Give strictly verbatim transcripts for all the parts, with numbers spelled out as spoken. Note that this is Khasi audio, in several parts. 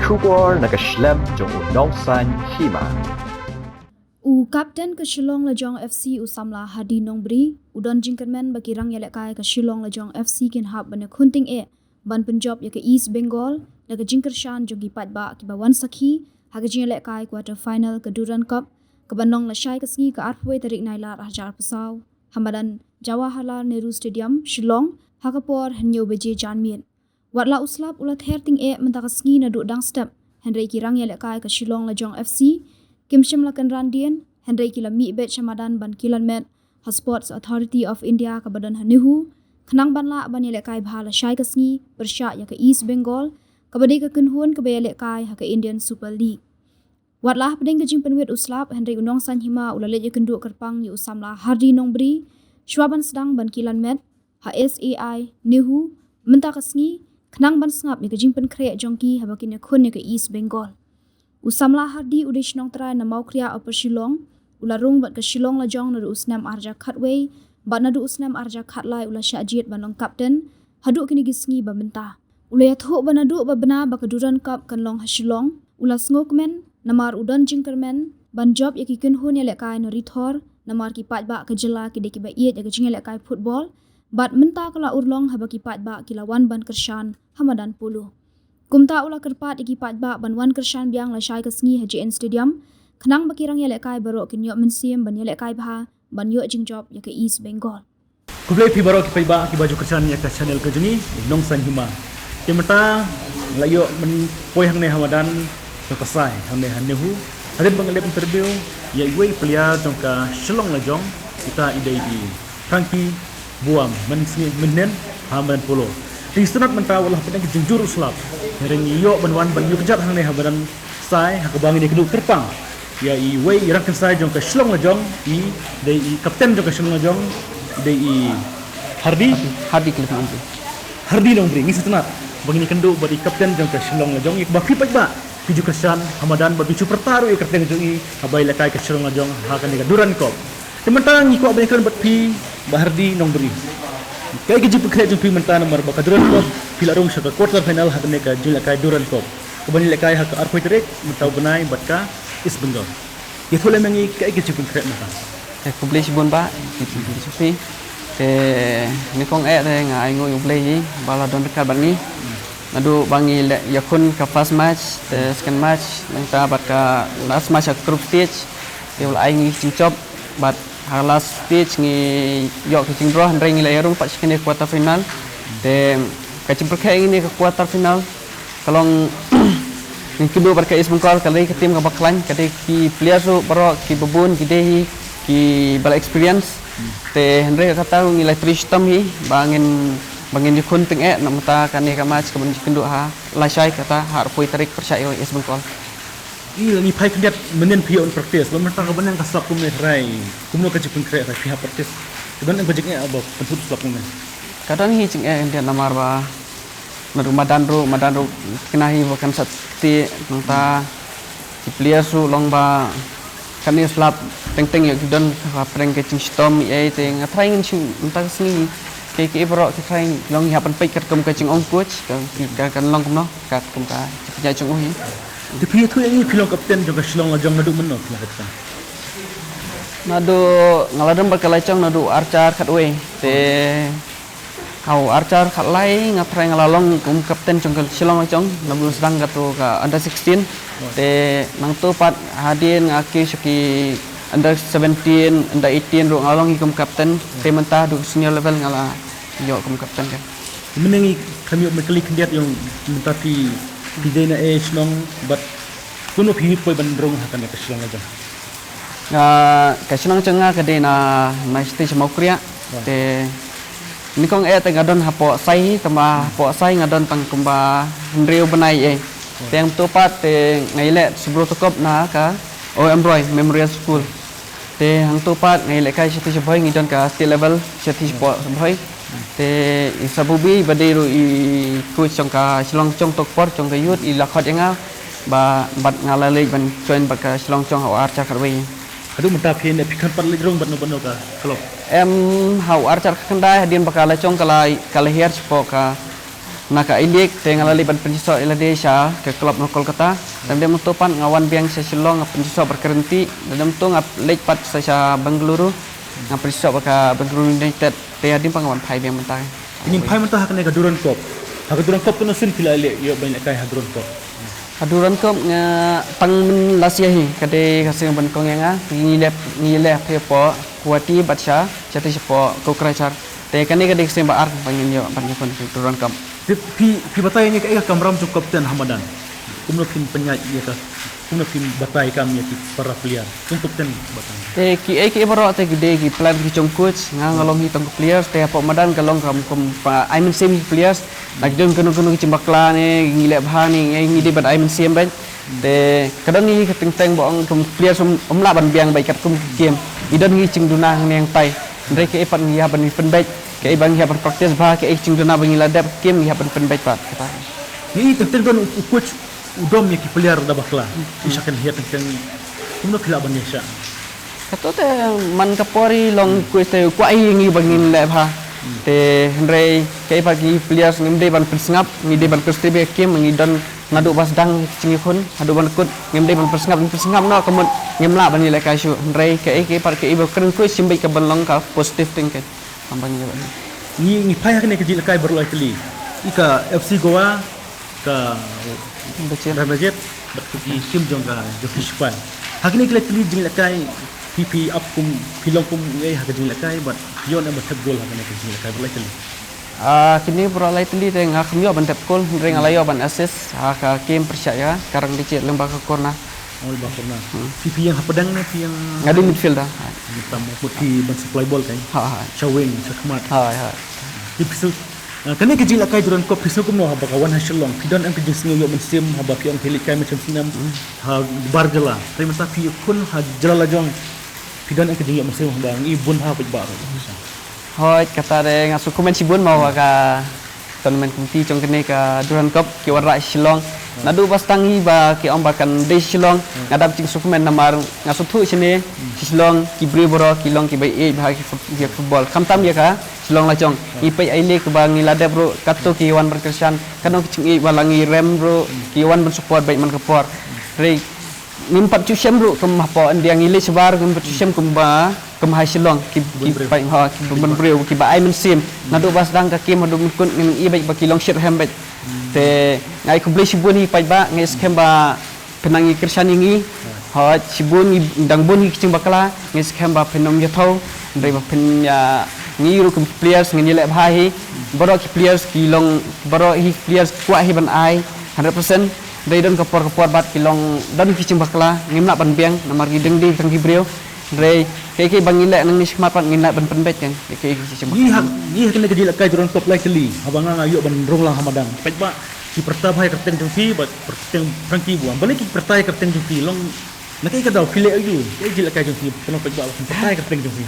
Khubor na ka shlem jong u Nongsaiñ Hima. U kapten ka Shillong Lajong F C u samla Hardy Nongbri u don jingkyrmen ba ki rang ïalehkai ka Shillong Lajong F C kin hap ban ïakhun tyngeh ban pynjop ïa ka East Bengal da ka jingkyrshan jong ki paidbah kiba wan sakhi ha ka jingïalehkai quarter final ka Durand Cup kaban long lashai ka sngi ka arphew tarik Nailar arhajar arphew saw ha madan Jawaharlal Nehru Stadium, Shillong, ha ka por hynñiew baje janmiet. Wat la u slap u la ther tyngeh mynta ka sngi naduh dang step, hynrei ki rang ïalehkai ka Shillong Lajong F C kim shym la kynran dien, hynrei ki la mih beit sha madan ban kilan met ha Sports Authority of India kaba don ha NEHU, khnang ban lah ban ïalehkai bha lashai ka sngi pyrshah ïa ka East Bengal, kaba dei ka kynhun kaba ïalehkai ha ka Indian Super League. Wat la hapdeng ka jingpynwit u slap, hynrei u Nongsaiñ Hima u la leit ïakynduh kyrpang ïa u samla Hardy Nongbri shuwa ban sdang ban kilan met ha S A I NEHU mynta ka sngi, khnang ban sngap ïa ka jingpynkhreh jong ki haba kin ïakhun ïa ka East Bengal. U samla Hardy u dei shnong trai na Mawkhriah, Upper Shillong, u la rung bad ka Shillong Lajong naduh u snem arhajar khatwei, bad naduh u snem arhajar khatlai u la shah jied ban long kapten haduh kine ki sngi ba mynta. U la ïathuh ba naduh ba bna ba ka Durand Cup kan long ha Shillong, u la sngewkmen namar u don jingkyrmen ban jop ïa ki kynhun ïalehkai na rithor, namar ki paidbah ka jylla ki dei kiba ïeit ïa ka jingïalehkai football, bad mynta ka la urlong haba ki paidbah ki la wan ban kyrshan ha madan polo. Kumta u la kyrpad ïa ki paidbah ban wan kyrshan biang lashai ka sngi ha J N Stadium, khnang ba ki rang ïalehkai baroh kin ïoh mynsiem ban ïalehkai bha ban ïoh jingjop ïa ka East Bengal. Khublei phi baroh ki paidbah kiba ju kyrshan ïa ka channel ka jong ngi, Nongsaiñ Hima. Te mynta la ïoh ban poi hangne ha madan jong ka Sai, hangne ha NEHU. Hadien ba nga leh interview ïa iwei i player jong ka Shillong Lajong, ita i dei i Frankie Buam, mynsngi mynhynnin ha madan polo. Te sngewtynnat mynta wat la hapdeng ka jingjur u slap, hynrei ngi ïoh ban wan ban ïoh kjat hangne ha madan Sai, ha kaba ngin ïakynduh kyrpang ïa iwei i rangkynsai jong ka Shillong Lajong, i dei i kapten jong ka Shillong Lajong, i dei i Hardy. Hardy Cliff Nongbri. Hardy Nongbri, ngi sngewtynnat ba ngin ïakynduh bad i kapten jong ka Shillong Lajong, ïa kaba phi paidbah phi ju kyrshan ha madan bad phi ju pyrta ruh ïa ka kyrteng jong i haba ïalehkai ka Shillong Lajong ha kane ka Durand Cup. Te mynta ngi kwah ban ïakren bad phi, Bah Hardy Nongbri. Kaei ka jingpynkhreh jong phi mynta namar ba ka Durand Cup phi la rung sha ka quarter final ha kane ka jingïalehkai Durand Cup, kaban ïalehkai ha ka arphew tarik mynta u bnai bad ka East Bengal. Ïathuh lem ïa ngi kaei ka jingpynkhreh mynta. Te khublei shibun bah, khublei shibun phi. Te nyngkong eh te nga ainguh ïa U Blei hi ba la don ryngkat bad ngi. Naduh ba ngi leh ïakhun ka first match, te second match, nangta bad ka last match ha group stage. Te U la ai ngi jingjop bad ha last stage ngi ïoh ka jingdraw, hynrei ngi la ïarung pat sha kane quarter final. Te ka jingpyrkhat ïa kane ka quarter final ka long ngi kynduh bad ka East Bengal, ka dei ka team kaba khlaiñ, ka dei ki players ruh baroh kiba bun ki dei hi kiba la experience. Te hynrei kata ruh ngi la trei shitom hi ba ngin, ba ngin ïakhun tyngeh na mynta kane ka match kaban ïakynduh ha lashai kata ha arphew tarik pyrshah ïa East Bengal. Ngi la ngi phai khyndiat mynnin phi ïoh ban practice, ba mynta ka bneng ka slap kumne, hynrei kumno ka jingpynkhreh hynrei phi hap practice? Ka don em ka jingeh ba pynthut slap kumne? Ka don hi jingeh khyndiat namar ba naduh madan ruh, madan ruh thikna hi ba kan sah te, nangta ki players ruh long ba kane slap teng teng ïoh ki don ha pdeng ka jingshitom ei, te nga tharai ngin shu mynta ka sngi ki, ki baroh ki tharai long ïa ban peit katkum ka jingong coach ka, ka kan long kumno katkum ka jingpynïaid jong u hi. Te phi ïathuh ïa ngi, phi long kapten jong ka Shillong Lajong naduh mynno phi long kapten? Naduh nga la don bad ka Lajong naduh arhajar khatwei. Te ha u arhajar khatlai nga tharai nga la long kum kapten jong ka Shillong Lajong, naduh sdang kato ka under sixteen. Te nangto pat hadien nga kiew sha ki under seventeen, under eighteen ruh nga la long hi kum kapten. Te mynta haduh senior level nga la ïoh kum kapten ka. Mynne ngi kham ïoh ban kylli khyndiat ïa u, mynta phi, phi dei na ei shnong bad kumno phi poi ban rung ha kane ka Shillong Lajong? Nga, ka shnong jong nga ka dei na, na shatei sha Mawkriah. Te nyngkong eh te nga don hapoh Sai hi, tangba hapoh Sai nga don tang kumba hynriew bnai ei. Te hangto pat te nga ïaleh sha Bro Takop na ka O M Roy Memorial School. Te hangto pat nga ïalehkai shatei sha Bhoi, ngi don ka state level shatei shapoh Bhoi. Te i Sabubi ba dei ruh i coach jong ka Shillong Lajong, to ka por jong ka youth i la khot ïa nga ba, bad nga la leit ban join bad ka Shillong Lajong ha u arhajar khatwei. Haduh mynta phi ne phi khlem pat leit rung bad no bad no ka club? Em, ha u arhajar khatkhyndai hadien ba ka Lajong ka la, ka la hiar shapoh ka Na ka I-League te nga la leit ban pynjah soh ïa lade sha ka club na Kolkata. Dang dei mynta pat nga wan biang sha Shillong nga pynjah soh bad ka Rynti. Dang dei mynta nga leit pat sha, sha Bengaluru. Nga pynjah soh bad ka Bengaluru United. Te hadien pat nga wan phai biang mynta. Ngin phai mynta ha kane ka Durand Cup. Ha ka Durand Cup kano sien phi la leh, ïoh ban lehkai ha Durand Cup? Ha Durand Cup nga tang myn last year hi, ka dei ka sien ba nyngkong ïa nga, ngi leh, ngi leh hapoh Guwahati bad sha, shatei shapoh Kokrajhar. Te kane ka dei ka sien ba ar ba ngin ïoh ban ïakhun ha Durand Cup. Te phi, phi batai ïa nga kaei ka kamram jong u captain ha madan. Kumno phin pynïaid ïa ka, kumno phin batai kam ïa ki para player. Kum captain batai. Te kiei kiei baroh te ki dei ki plan ki jong coach, nga nga long hi tang ka players, te hapoh madan ka long kam, kam pa ai mynsiem ki players. Lada don kano kano ki jingbakla ne, ngi leh bha ne, ngi, ngi dei ban ai mynsiem bad. Te ka don hi ka teng teng ba ong kum players um, um lah ban biang bad katkum ki game. Ngi don hi jingduna hangne hangtai. Hynrei kaei pat ngi hap ban pynbeit, kaei ba ngi hap ban practice bha, kaei jingduna ba ngi la dep game ngi hap ban pynbeit pat. Kata. Ngi teng teng don u coach u dom ïa ki player da bakla. Ki sha kane hi teng teng kumno phi lah ban ïa sha. Kato te man ka por i long coach te u kwah hi ngi ba ngin leh bha. Te hynrei kaei pat ki players ngim dei ban pynsngap, ngi dei ban pynsngap ïa ki game, ngi don naduh ba sdang jingïakhun haduh ban kut, ngim dei ban pynsngap, ngim pynsngap noh ka mut ngim lah ban ïalehkai shuh. Hynrei kaei kaei pat kaei ba kren coach shim beit ka ban long ka positive thinking. Kam ban ïa ban. Ngi, ngi phai ha kane ka jingïalehkai baroh lai tylli. I ka F C Goa, ka Rayan Bajaj. Rayan Bajaj, bad ka ki team jong ka, jong ki Shipai. Ha kine ki lai tylli jingïalehkai, phi, phi ap kum, phi long kum uei ha ka jingïalehkai, bad phi ïoh ne em ban thep gol ha kine ki jingïalehkai baroh lai tylli. Ah, kine baroh lai tylli te nga khlem ïoh ban thep gol, hynrei nga la ïoh ban assist ha ka game pyrshah ïa ka Rangdajied lyngba ka corner. Oh, lyngba corner. Hmm. Phi, phi ïeng hapdeng ne phi ïeng? Nga dei midfielder. Ngi tam mut phi ban supply ball kan? Ha, ha. Sha wing, sha khmat. Ha, ha. Phi, phi shu, ah, kane ka jingïalehkai Durand Cup phi sngew kumno haba ka wan ha Shillong? Phi don em ka jingsngew ïoh mynsiem haba phi ong phi leit kai match snem ha bar jylla? Hynrei mynta phi khun ha jylla la jong. Phi don em ka jingïoh mynsiem haba ngi bun ha paidbah. Hooid, kata de nga sngewkmen shibun mo ba ka tournament committee jong kane ka Durand Cup ki wanrah Shillong. Naduh ba sdang hi ba ki ong ba kan dei Shillong, nga dap jingsngewkmen namar nga sngewthuh shane, Shillong ki briew baroh ki long kiba ïeit bha ki fut-, ïa football. Khamtam ïa ka Shillong la jong. Ngi peit ai lei kaba ngi la dep ruh katto ki wan ban kyrshan. Katno ki jingïeit ba la ngi rem ruh ki wan ban support beit man ka por. Hynrei ngim pat ju shem ruh kum hapoh India ngi leit shabar, ngim pat ju shem kumba, kum ha Shillong ki, ki bun briew, ha, ki bun briew kiba ai mynsiem. Naduh ba sdang ka game haduh ban kut ngi ïohi beit ba ki long shitrhem beit. Te nga ai khublei shibun ïa ki paidbah, nga skhem ba phin nang ïa kyrshan ïa ngi. Hooid, shibun ngi dang bun hi ki jingbakla, nga skhem ba phin ym ïathuh, hynrei ba phin ïa, ngi ruh kum players ngin ïaleh bha hi. Baroh ki players ki long, baroh hi players kwah hi ban ai hundred percent. Hynrei don ka por ka por bad ki long don ki jingbakla, ngim lah ban biang namar ki dang dei tang ki briew. Hynrei kaei kaei ba ngi leh nangne shakhmat pat ngin lah ban pynbeit kan. Kaei kaei ki jingbakla. Ngi ha, ngi ha kane ka jingïalehkai Durand Cup lai tylli, haba nga nga ïoh ban rung lang ha madan. Paidbah ki pyrta bha ïa ka kyrteng jong phi bad kyrteng Frankie Buam. Balei ki pyrta ïa ka kyrteng jong phi, long na kaei ka daw phi leh aïu? Kaei jingïalehkai jong phi, kano paidbah ba phin pyrta ïa ka kyrteng jong phi?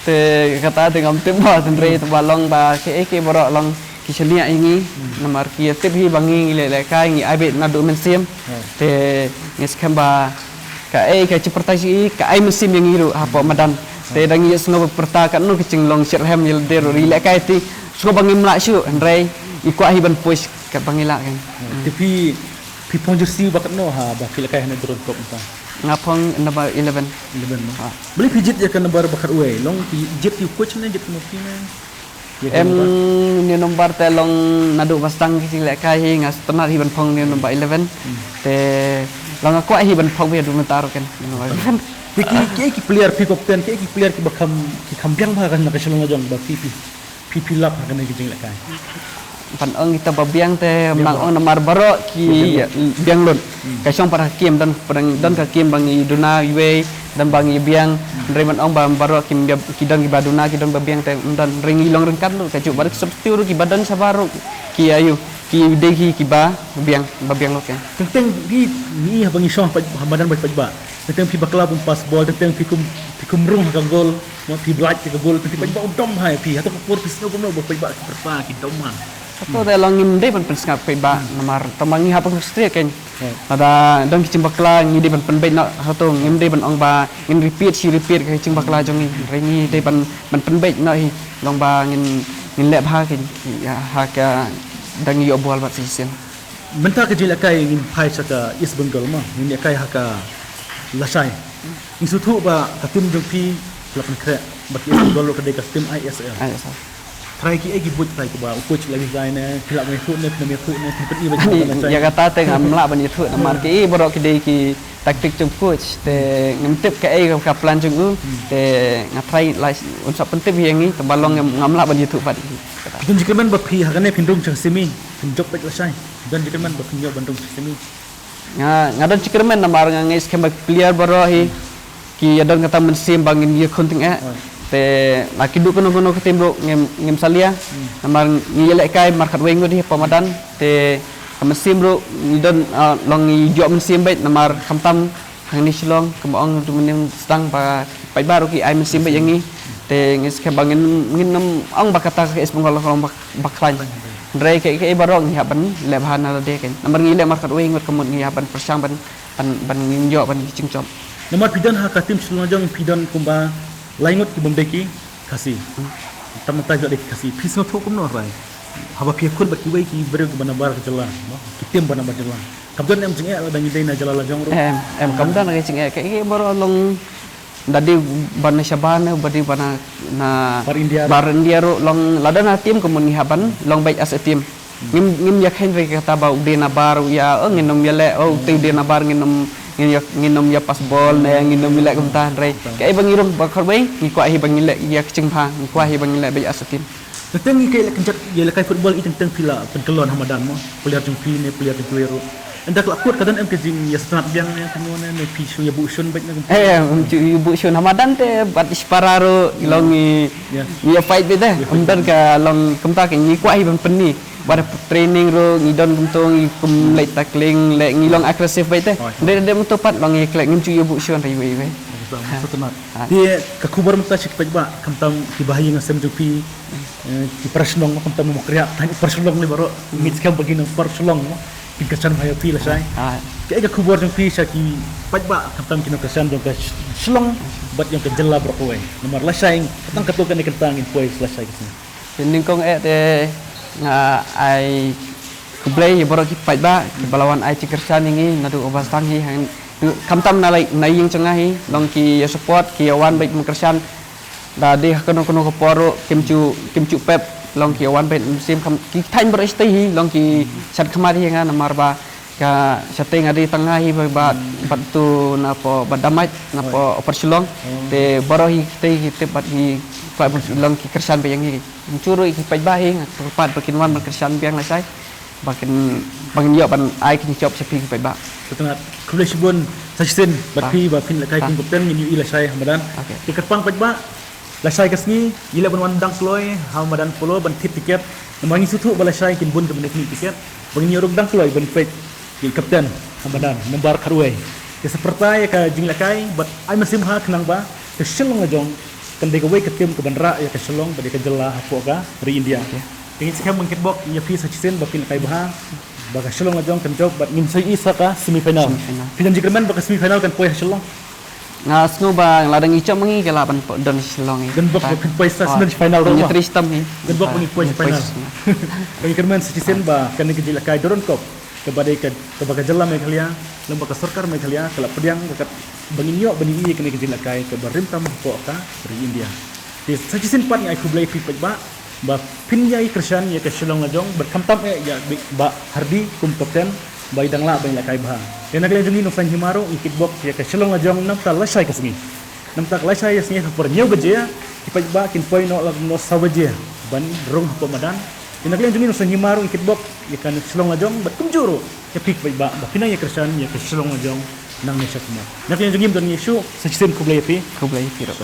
Te kata te ngam tip mo, hynrei te ba long ba kaei kaei baroh long ki shaniah ïa ngi. Namar ki tip hi ba ngi ngi leh lehkai, ngi ai beit naduh mynsiem. Te ngi skhem ba kaei ka jingpyrta jong i ka ai mynsiem ïa ngi ruh hapoh madan. Te dang ïa sngew ba pyrta katno ka jinglong shitrhem ïa lade ruh ri lehkai te sngew ba ngim lah shuh, hynrei i kwah hi ban push katba ngi lah kan. Te phi, phi phong jersey ba katno haba phi lehkai ha kane Durand Cup mynta? Nga phong number eleven. Eleven mo. Balei phi jied ïa ka number ba khatwei? Long phi jied ïa u coach ne jied kum phi ne? Em, une u number te long naduh ba sdang ki jingïalehkai hi nga sngewtynnat hi ban phong une u number eleven. Te long nga kwah hi ban phong beit haduh mynta ruh kan, number eleven. Te ki, ki, ki player phi captain, ki, ki player kiba kham, ki kham biang bha ha ka Shillong la jong ba phi, phi, phi, phi lap ha kane ka jingïalehkai? Ban ong kita ba biang te ym nang ong namar baroh ki biang lut. Ka shong pat ha kem, don, don ka kem ba ngi duna iwei, don ba ngi biang. Hynrei ban ong ba baroh ki, ki don kiba duna, ki don ba biang te ym don. Hynrei ngi long ryngkat lut kajuh, ba ki substitute ruh kiba don shabar ruh ki aïu, ki dei ki, kiba biang, ba biang lut kan. Teng teng ngi, ngi haba ngi shong ha madan ba paidbah. Teng teng phi bakla bym pass ball, teng teng phi kum, phi kum rung ha ka goal, mo phi blait ha ka goal, teng teng paidbah u dom ha ïa phi. Hato ka por phi sngew kumno ba paidbah ki pyrta ki dom ha? Hato te long ngim dei ban pynsngap paidbah namar tang ba ngi hap ban frustrate kan. Lada don ki jingbakla ngi dei ban pynbeit noh, hato ngim dei ban ong ba ngin repeat shi repeat ka jingbakla jong ngi. Hynrei ngi dei ban, ban pynbeit noh hi long ba ngin, ngin leh bha kan ha ka dang ïoh ball bad sa shisien. Mynta ka jingïalehkai ngin phai sha ka East Bengal mo, ngin ïalehkai ha ka lashai. Ngi sngewthuh ba ka team jong phi la pynkhreh bad ka East Bengal ruh ka dei ka team I S L. Ai sa. Trai ki ei ki buit trai ki ba u coach la ïa ne phi la ïathuh ne phi la ïathuh ne phi pyn-i ba ka lashai. Ïa kata te ngam lah ban ïathuh namar ki ei baroh ki dei ki taktik jong coach te ngam tip ka ei ka plan jong u te nga trai la un sa pyntip ïa ngi te ba long ngam lah ban ïathuh pat. Phi don jingkyrmen ba phi ha kane phin rung sha semi phin jop beit lashai. Phi don jingkyrmen ba phin ïoh ban rung sha semi. Nga nga don jingkyrmen namar nga ngeit skhem ba player baroh hi ki ïa don kata mynsiem ba ngin ïa khun tyngeh. Te la ki duh kano kano ka team ruh ngim ngim salia. Namar ngi ïalehkai markatwei ngut hi hapoh madan te ka mynsiem ruh ngi don ah, long ngi ïoh mynsiem beit namar khamtam hangne Shillong kumba ong tu mynnin sdang ba paidbah ruh ki ai mynsiem beit ïa ngi. Te ngi skhem ba ngin ngin ym ong ba kata ka East Bengal long ba ba khlaiñ. Hynrei kaei kaei baroh ngi hap ban leh bha na lade kein. Namar ngi leh markatwei ngut ka mut ngi hap ban pyrshang ban ban ban ngin ïoh ban jingjop. Namar phi don ha ka team Shillong Lajong phi don kumba lai ngut ki bym dei ki Khasi. Tam mynta ki la dei ki Khasi. Phi sngewthuh kumno Rai? Haba phi ïakhun bad kiwei ki briew kiba nabar ka jylla, no? Ki team ba nabar jylla. Kam don em jingeh lada ngi dei na jylla Lajong ruh? Em, em kam don ka jingeh kaei kaei baroh long da dei ban na shabar ne ba dei ban na na Bar India ruh. Bar India ruh long lada na team ka mut ngi hap ban long beit as a team. Ngim ngim ïa khein re kata ba u dei nabar u ïa oh ngin ym ïa leh oh u te u dei nabar ngin ym ngin ïa ngin ym ïa pass ball ne ngin ym ïa leh kumta hynrei kaei ba ngi rung ba khatwei ngi kwah hi ba ngi leh ïa ka jingbha ngi kwah hi ba ngi leh beit as a team. Teng teng ngi ka ïaleh kynjat ïalehkai football i teng teng phi la pynkyllon ha madan mo player jong phi ne player jong kiwei ruh. Ynda ka la kut ka don em ka jingïasngewthuh biang ne kumno ne ne phi shu ïa buh shun beit ne kumno. Eh, em shu ïa buh shun ha madan te bad i shipara ruh i long i ïa fight beit te. Em don ka long kumta ka ngi kwah hi ban pyni. Bad training ruh ngi don kumto ngi kum leh tackling leh ngi long aggressive beit te. Hynrei de kumto pat long ïa khleh ngim shu ïa buh shun re iwei iwei. Te ka khubor mynta sha ki paidbah khamtam kiba ha ïing ha sem jong phi. Eh, ki para shnong mo, khamtam mo Mawkyrwat, tang ki para shnong ne baroh, ngi skhem ba ki nong para shnong mo, kin kyrshan bha ïa phi lashai. Kaei ka khubor jong phi sha ki paidbah, khamtam ki nongkyrshan jong ka Shillong, bad jong ka jylla baroh kawei. Namar lashai, katang katto katne kynta ngin poi lashai ka sngi. Te nyngkong eh te nga ai khublei ïa baroh ki paidbah, kiba la wan ai jingkyrshan ïa ngi, naduh uba sdang hi, hang, khamtam na la, na ïing jong nga hi, long ki ïa support, ki ïa wan bad kyrshan, Da dei ha kano kano ka por ruh kim ju kim ju pep long ki wan bad mynsiem kham ki thaiñ baroh shatei hi long ki shat khmat hi nga namar ba ka shatei nga dei tang nga hi ba ba bad tu na po ba damai na po Upper Shillong te baroh hi ki tei ki tip bad ki kwah bad long ki kyrshan ba yang hi. Kim ju ruh ki paidbah hi nga kyrpad ba kin wan ban kyrshan biang lashai. Ba kin ba ngin ïoh ban ai kin jop sha phi ki paidbah. Khublei shibun sa shisien bad phi ba phin lehkai kum kapten ngin ïohi lashai ha madan. Te kyrpang paidbah lashai ka sngi ngi leh ban wan dang kloi ha madan Polo ban thied tiket. Namar ngi sngewthuh ba lashai kin bun ka ban thied tiket ba ngin ïoh ruh dang kloi ban peit ki kapten ha madan nambar khatwei. Te sa pyrta ïa ka jinglehkai bad ai mynsiem ha khnang ba ka Shillong Lajong kan dei kawei ka tim ka ban rah ïa ka Shillong bad ïa ka jylla hapoh ka ri India. Te ngi skhem ban kitbok ïa phi sa shisien ba phin lehkai bha ba ka Shillong Lajong kan jop bad ngin sa ïohi sa ka semi final. Phi don jingkyrmen ba ka semi final kan poi ha Shillong. Nga sngew ba lada ngi jop ma ngi ka lah ban don Shillong hi. Don bok ba phin poi sa semi final ruh. Ngi trei stem hi. Don bok ba ngin poi final. Ngi kyrmen sa shisien ba kane ka jingïalehkai Durand Cup kaba dei kaba ka jylla Meghalaya lem bad ka sorkar Meghalaya ka la pdiang ka kat ba ngin ïoh ban ïohi kane ka jingïalehkai kaba rim tam hapoh ka ri India. Te sa shisien pat ngi ai khublei phi paidbah ba phin ïai kyrshan ïa ka Shillong Lajong bad khamtam eh ïa Bah Hardi kum kapten ba i dang lah ban ïalehkai bha. Te na ka liang jong ngi Nongsaiñ Hima ruh ngi kitbok ïa ka Shillong Lajong namar lashai ka sngi. Namar lashai ka sngi ha por hynñiew baje ki paidbah kin poi noh la kumno saw baje ban rung hapoh madan. Te na ka liang jong ngi Nongsaiñ Hima ruh ngi kitbok ïa ka Shillong Lajong bad kumjuh ruh ïa phi paidbah ba phin nang ïa kyrshan ïa ka Shillong Lajong nangne shakhmat. Na ka liang jong ngi don ngi shuh sa shisien khublei ïa phi. Khublei ïa phi ruh.